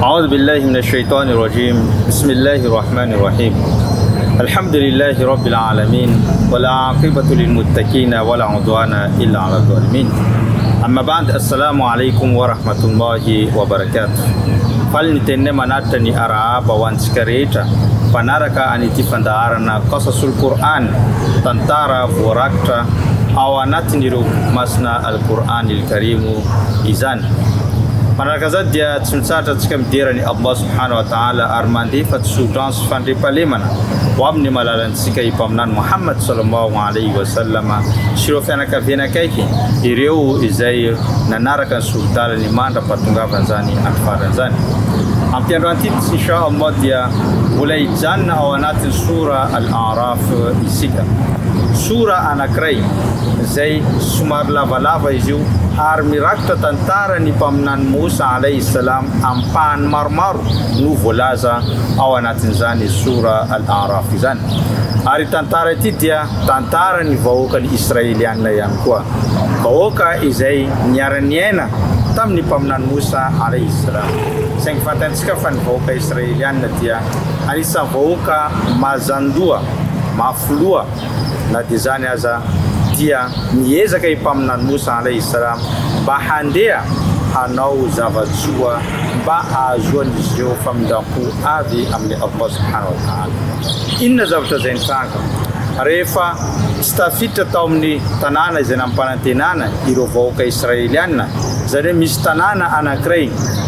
أعوذ بالله من الشيطان الرجيم بسم الله الرحمن الرحيم الحمد لله رب العالمين ولا عاقبة للمتقين ولا عدوان إلا على الظالمين أما بعد السلام عليكم ورحمة الله وبركاته Faly ny teninay manatitra ny arahaba ho antsika rehetra mpanaraka an'ity fandaharana Qasasul Qur'an, tantara voarakitra ao anatin'ireo boky masina Al-Qur'an Il-Karim izany. Manaraka izany dia tsy mitsahatra antsika midera an'i Allah Subhanahu wa Ta'ala ary mandefa tsodrano sy fandriampahalemana ho amin'ny malalantsika i Mpaminany Muhammad Sallallahu Alaihi Wasallam sy ireo fianakaviany akaiky, ireo izay nanaraka ny sori-dalany mandra-pahatongavan'izany andro farany izany. Amin'ity androany ity Insha Allah dia mbola hijanona ao anatin'ny Sora Al-A'raf isika. Sora anankiray izay somary lavalava izy io ary mirakitra tantara ny Mpaminany Mosa Alayhi Salam ampahany maromaro no voalaza ao anatin'izany Sora Al-A'raf izany. Ary tantara ity dia tantaran'ny vahoakan'ny Israelianina ihany koa. Vahoaka izay niara-niaina tamin'ny Mpaminany Mosa Alayhi Salam. Saingy fantantsika fa ny vahoaka Israelianina dia anisan'ny vahoaka mazan-doha, mafy loha, na dia izany aza dia niezaka i Mpaminany Mosa Alayhi Salam mba handeha hanao zava-tsoa mba hahazoan'izy ireo famindram-po avy amin'i Allah Subhanahu wa Ta'ala. Inona zavatra izay nitranga? Rehefa tsy tafiditra tao amin'ny tanàna izay nampanantenana ireo vahoaka Israeliana, izany hoe misy tanàna anankiray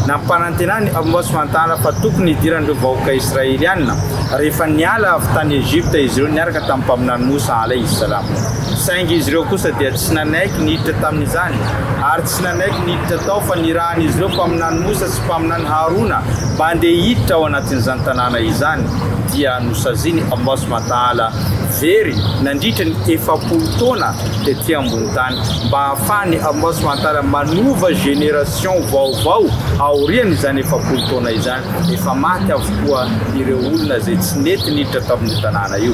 nampanantenan'i Allah Subhanahu wa Ta'ala fa tokony hidiran'ireo vahoaka Israeliana rehefa niala avy tany Egypta izy ireo niaraka tamin'ny Mpaminany Mosa Alayhi Salam. Saingy izy ireo kosa dia tsy nanaiky niditra tamin'izany, ary tsy nanaiky niditra tao fa nirahan'izy ireo Mpaminany Mosa sy Mpaminany Harona mba handeha hiditra ao anatin'izany tanàna izany, dia nosazian'i Allah Subhanahu wa Ta'ala very nandritra ny 40 taona tety ambony tany mba hahafahan'i Allah Subhanahu wa Ta'ala manova génération vaovao aorian'izany 40 taona izany. Efa maty avokoa ireo olona izay tsy nety niditra tao amin'io tanàna io.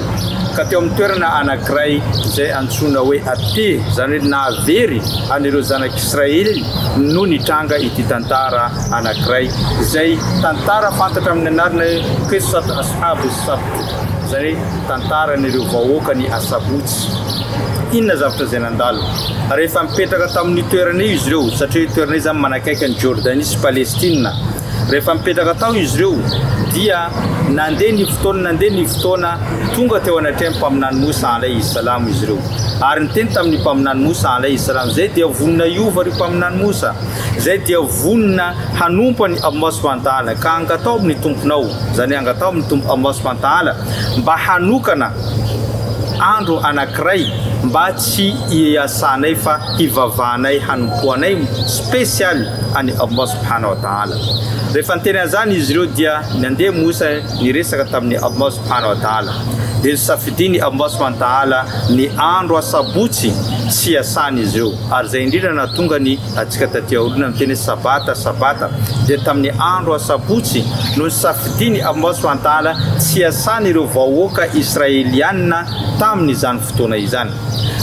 Ka teo amin'ny toerana anankiray izay antsoina hoe Aty, izany hoe nahavery an'ireo zanak'Israely no nitranga ity tantara anankiray, izay tantara fantatra amin'ny anarana hoe Qissat Ashab as-Sabt, izany hoe tantaran'ireo vahoakan'i Asabotsy. Inona zavatra izay nandalo? Rehefa nipetraka tamin'io toerana io izy ireo, satria io toerana io izany manakaiky an'i Jordanie sy Palestina, Rehefa nipetraka tao izy ireo, dia nandeha ny fotoana, nandeha ny fotoana, tonga teo anatrehan'ny Mpaminany Mosa alaihi salam izy ireo. Ary niteny tamin'ny Mpaminany Mosa alaihi salam, Izay dia vonona hiova ry Mpaminany Mosa, izay dia vonona hanompo an'i Allah subhanahu wa ta'ala, ka angataho amin'ny Tomponao, izany hoe angataho amin'ny Tompo Allah subhanahu wa ta'ala, mba hanokana andro anankiray mba tsy hiasanay fa hivavahanay hanompoanay spesialy an'i Allah subhanahu wa ta'ala. Rehefa niteny an'izany izy ireo dia nandeha Mosa niresaka tamin'i Allah subhanahu wa ta'ala. Dia nosafidian'i Allah subhanahu wa ta'ala ny andro asabotsy tsy hiasan'izy ireo. Ary izay indrindra nahatonga ny antsika taty aoriana miteny hoe sabata, sabata. Dia tamin'ny andro asabotsy no nosafidian'i Allah subhanahu wa ta'ala tsy hiasan'ireo vahoaka Israelianina tamin'izany fotoana izany.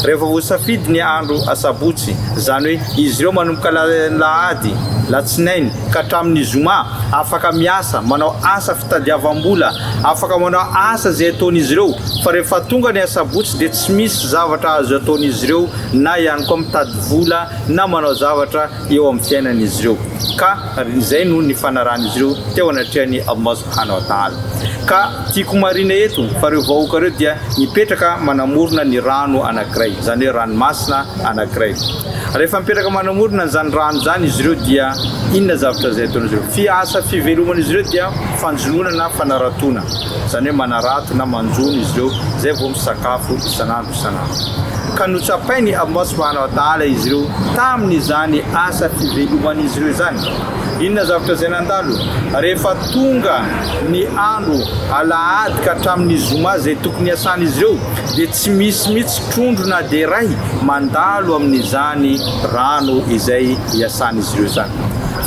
Rehefa voasafidy ny andro asabotsy, izany hoe izy ireo manomboka alahady, latsinainy, ka hatramin'ny zoma, afaka miasa, manao asa fitadiavam-bola, afaka manao asa izay ataon'izy ireo, fa rehefa tonga ny asabotsy dia tsy misy zavatra azo ataon'izy ireo na ihany koa mitady vola na manao zavatra eo amin'ny fiainan'izy ireo ka izay no nifanarahan'izy ireo teo anatrehan'i Allah subhanahu wa ta'ala. Ka tiako marihina eto fa ireo vahoaka ireo dia mipetraka manamorona ny rano anankiray, izany hoe ranomasina anankiray. Rehefa mipetraka manamorona an'izany rano izany izy ireo dia inona zavatra izay ataon'izy ireo? Fi asa fiveloman'izy ireo dia fanjonoana na fanaratoana, izany hoe manarato na manjono izy ireo izay vao misakafo isan'andro isan'andro. Ka notsapain'i Allah subhanahu wa ta'ala izy ireo tamin'izany asa fiveloman'izy ireo izany. Inona zavatra izay nandalo? Rehefa tonga ny andro alahady ka hatramin'ny zoma izay tokony hiasan'izy ireo dia tsy misy mihitsy trondro na dia iray mandalo amin'izany rano izay hiasan'izy ireo izany.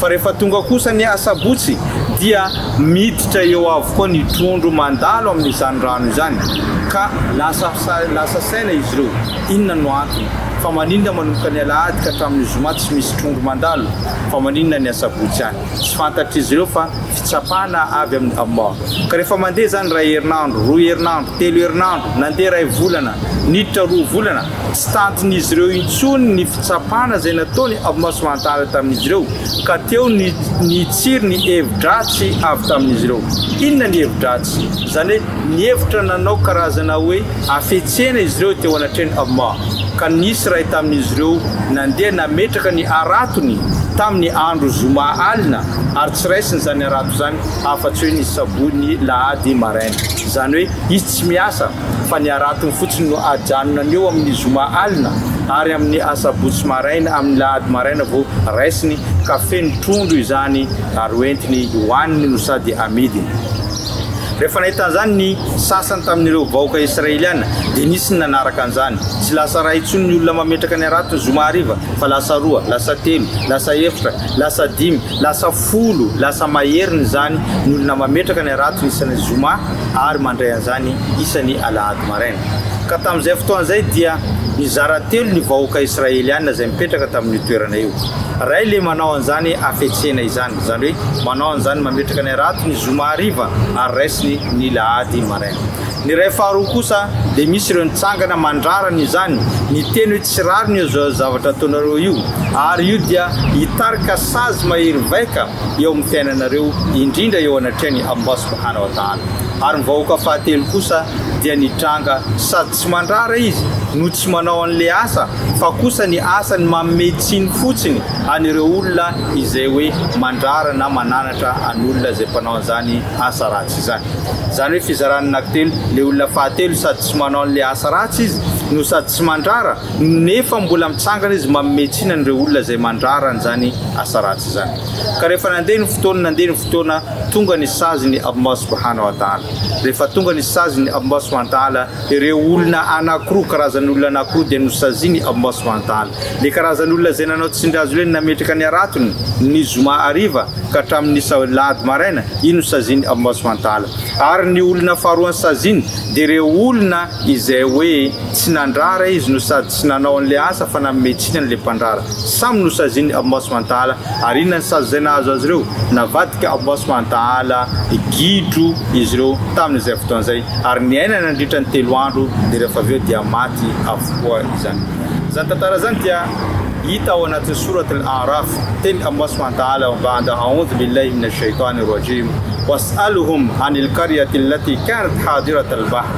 Fa rehefa tonga kosa ny asabotsy dia miditra eo avokoa ny trondro mandalo amin'izany rano izany ka lasa lasa saina izy ireo. Inona no antony? Fa maninona manomboka ny alahady ka hatramin'ny zoma tsy misy trondro mandalo? Fa maninona ny asabotsy ihany? Tsy fantatr'izy ireo fa fitsapana avy amin'i Allah. Ka rehefa mandeha izany iray herinandro, roa herinandro, telo herinandro, nandeha iray volana, niditra roa volana, tsy tantin'izy ireo intsony ny fitsapana izay nataon'i Allah subhanahu wa ta'ala tamin'izy ireo, ka teo ny nitsiry ny hevi-dratsy avy tamin'izy ireo. Inona ny hevi-dratsy? Izany hoe nihevitra nanao karazana hoe hafetsena izy ireo teo anatrehan'i Allah, ka nisy iray tamin'izy ireo nandeha nametraka ny haratony tamin'ny andro zoma alina, ary tsy raisiny izany harato izany afa-tsy hoe ny sabo ny lahady maraina. Izany hoe izy tsy miasa fa ny haratony fotsiny no ajanonany eo amin'ny zoma alina, ary amin'ny asabotsy maraina, amin'ny lahady maraina vao raisiny, ka feno trondro izany ary hoentiny hohaniny no sady amidiny. Rehefa nahita an'izany ny sasany tamin'ireo vahoaka israeliana, dia nisy ny nanaraka an'izany. Tsy lasa iray intsony ny olona mametraka ny harato ny zoma hariva, fa lasa roa, lasa telo, lasa efatra, lasa dimy, lasa folo, lasa maheriny izany ny olona mametraka ny haratony isan'ny zoma ary mandray an'izany isan'ny alahady maraina. Ka tamin'izay fotoana izay dia nizara telo ny vahoaka israeliana izay mipetraka tamin'io toerana io. Iray ilay manao an'izany hafetsena izany. Izany hoe manao an'izany mametraka ny harato ny zoma hariva ary raisiny ny lahady maraina. Ny iray faharoa kosa dia misy ireo nitsangana mandrara ny izany, niteny hoe tsy rariny io zavatra ataonareo io ary io dia hitarika sazy mahery vaika eo amin'ny fiainanareo indrindra eo anatrehan'i Allah subhanahu wa ta'ala. Ary ny vahoaka fahatelo kosa dia nitranga sady tsy mandrara izy no tsy manao an'ilay asa fa kosa ny asany manome tsiny fotsiny an'ireo olona izay hoe mandrara na mananatra an'olona izay mpanao an'izany asa ratsy izany. Izany hoe fizarana anankitelo, ilay olona fahatelo sady tsy manao an'ilay asa ratsy izy no sady tsy mandrara nefa mbola mitsangana izy manome tsiny an'ireo olona izay mandrara an'izany asa ratsy izany. Ka rehefa nandeha ny fotoana, nandeha ny fotoana, tonga ny sazin'i Allah subhanahu wa ta'ala. Rehefa tonga ny sazin'i Allah subhanahu wa ta'ala, Ireo olona anankiroa, karazan'olona anankiroa dia nosazian'i Allah subhanahu wa ta'ala. Ilay karazan'olona izay nanao tsindry-hazolena nametraka ny haratony ny zoma hariva ka hatramin'ny alahady maraina, iny nosazian'i Allah subhanahu wa ta'ala. Ary ny olona faharoa nosaziany dia ireo olona izay hoe tsy nandrara izy no sady tsy nanao an'ilay asa fa nanome tsiny an'ilay mpandrara. Samy nosazian'i Allah subhanahu wa ta'ala. Ary inona ny sazy izay nahazo azy ireo? Navadika Allah subhanahu wa ta'ala gidro izy ireo tamin'izay fotoana izay, ary niaina nandritra ny telo andro, dia rehefa avy eo dia maty avokoa izany. Izany tantara izany dia hita ao anatin'ny Sourat Al-A'raf, teny Allah subhanahu wa ta'ala, wa ba'da a'udhu billahi minash shaitani rajim, was'alhum anil qaryati allati kanat hadirat al-bahr,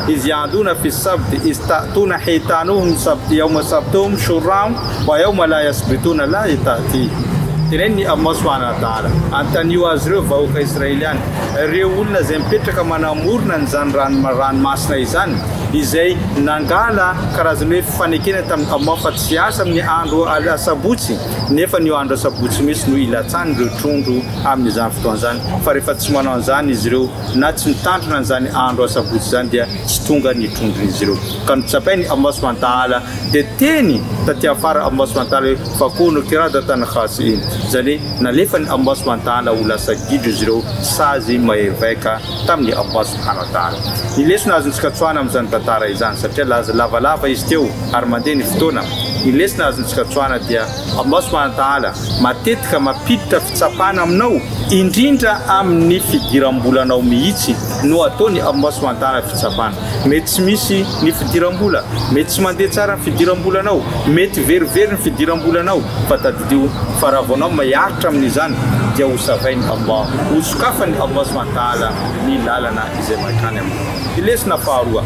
iz ya'duna fi as-sabt iz ta'tuna hitanuhum sabt yawma sabtuhum shur'an wa yawma la yasbituna la ta'tihim. Teneniny Allah subhanahu wa ta'ala, antanio azy ireo vahoaka Israeliana, ireo olona izay mipetraka manamorona an'izany ranomasina izany, izay nangala karazana hoe fifanekena tamin'i Allah fa tsy hiasa amin'ny andro asabotsy, nefa ny io andro asabotsy mihitsy no ilatsahan'ireo trondro amin'izany fotoana izany, fa rehefa tsy manao an'izany izy ireo na tsy mitandrina an'izany andro asabotsy izany dia tsy tonga ny trondron'izy ireo. Ka notsapain'i Allah subhanahu wa ta'ala dia teny taty afara Allah subhanahu wa ta'ala hoe fakunu kiradatan khasi'in, izany hoe nalefan'i Allah subhanahu wa ta'ala ho lasa gidro izy ireo, sazy mahery vaika tamin'i Allah subhanahu wa ta'ala. Ny lesona azontsika tsoahana amin'izany tantara izany, satria laza lavalava izy teo ary mandeha ny fotoana, ny lesona azontsika tsoahana dia Allah subhanahu wa ta'ala matetika mampiditra fitsapana aminao, indrindra amin'ny fidiram-bolanao mihitsy no ataon'i Allah subhanahu wa ta'ala fitsapana. Mety tsy misy ny fidiram-bola, mety tsy mandeha tsara ny fidiram-bolanao, mety verivery ny fidiram-bolanao, fa tadidio fa raha vao anao miaritra amin'izany dia ho savain'i Allah, ho sokafan'i Allah subhanahu wa ta'ala ny lalana izay mankany aminao. Ny lesona faharoa,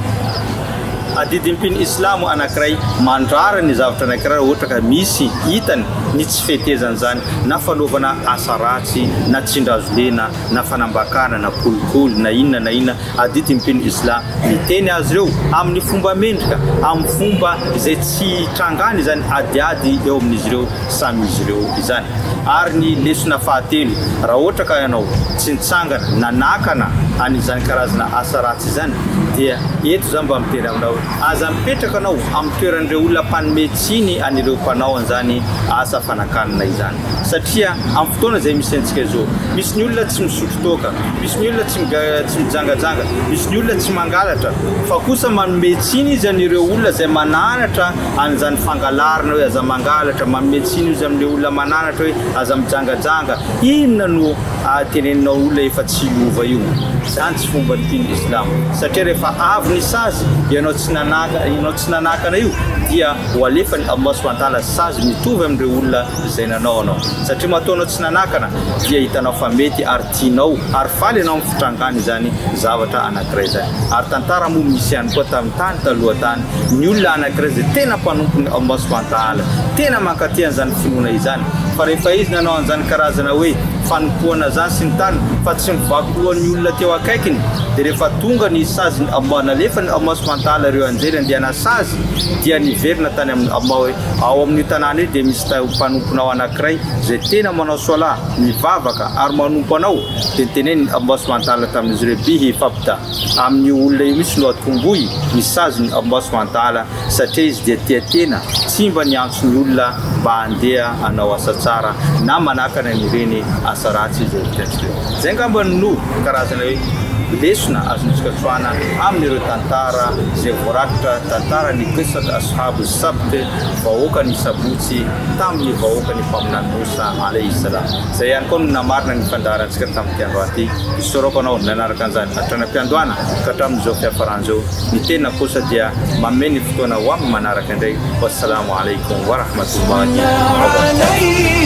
adidin'ny mpino islamo anankiray mandrara ny zavatra anankiray raha ohatra ka misy hitany ny tsy fetezan'izany na fanaovana asa ratsy na tsindrazolena na fanambakana na kolikoly na inona na inona Adidy ny mpino Islam miteny azy ireo amin'ny fomba mendrika, amin'ny fomba izay tsy hitrangany izany adiady eo amin'izy ireo samy izy ireo izany. Ary ny lesona fahatelo, raha ohatra ka ianao tsy nitsangana nanakana an'izany karazana asa ratsy izany, dia eto za mba miteny aminao hoe aza mipetraka anao amin'ny toeran'ireo olona mpanome tsiny an'ireo mpanao an'izany asa fanakanana izany. Satria amin'ny fotoana izay misy antsika izao, misy ny olona tsy misotro toaka, misy ny olona tsy tsy mijangajanga, misy ny olona tsy mangalatra, fa kosa manome tsiny izy an'ireo olona izay mananatra an'izany fangalarana hoe aza mangalatra, manome tsiny izy amin'ilay olona mananatra hoe aza mijangajanga. Inona no teneninao olona efa tsy hiova io? Izany tsy fomban'ny mpino Islamo. Satria rehefa avy ny sazy, ianao tsy nanaka, ianao tsy nanakana io dia ho alefan'i Allah subhanahu wa ta'ala sazy mitovy amin'ireo olona izay nanao anao. Satria matoa anao tsy nanakana dia hitanao fa mety ary tianao ary faly ianao amin'ny fitrangany izany zavatra anankiray izany. Ary tantara moa misy ihany koa tamin'ny tany taloha tany, ny olona anankiray izay tena mpanompon'i Allah subhanahu wa ta'ala, tena mankatia an'izany finoana izany, fa rehefa izy nanao an'izany karazana hoe fanompoana izany sy ny tariny fa tsy mivaky loha ny olona teo akaikiny, dia rehefa tonga ny sazin'i Allah, nalefan'i Allah subhanahu wa ta'ala ireo anjely handeha hanasazy, dia niverina tany amin'i Allah hoe, ao amin'io tanàna io dia misy mpanomponao anankiray izay tena manao soalah, mivavaka ary manompo anao, dia notenenin'i Allah subhanahu wa ta'ala tamin'izy ireo, bihi fabda, amin'io olona io mihitsy no atombohy ny sazin'i Allah subhanahu wa ta'ala, satria izy dia tia tena, tsy mba niantso ny olona mba handeha hanao asa tsara na manakana an'ireny asa ratsy izay vitan'izy ireo. Izay angamba no karazana hoe lesona azontsika tsoahana amin'ireo tantara izay voarakitra tantaran'ny Qissat Ashab Sabt, vahoakan'ny Sabotsy, tamin'ny vahoakan'ny Mpaminany Moussa alayhi salam. Izay ihany koa no namarina ny fandaharantsika tamin'ity androany ity. Isaorako anao nanaraka an'izany hatrany am-piandohana ka hatramin'izao fiafarana izao. Ny tena kosa dia manome ny fotoana ho amin'ny manaraka indray. Wassalamo alaikum wa rahmatullahi wa barakatuh.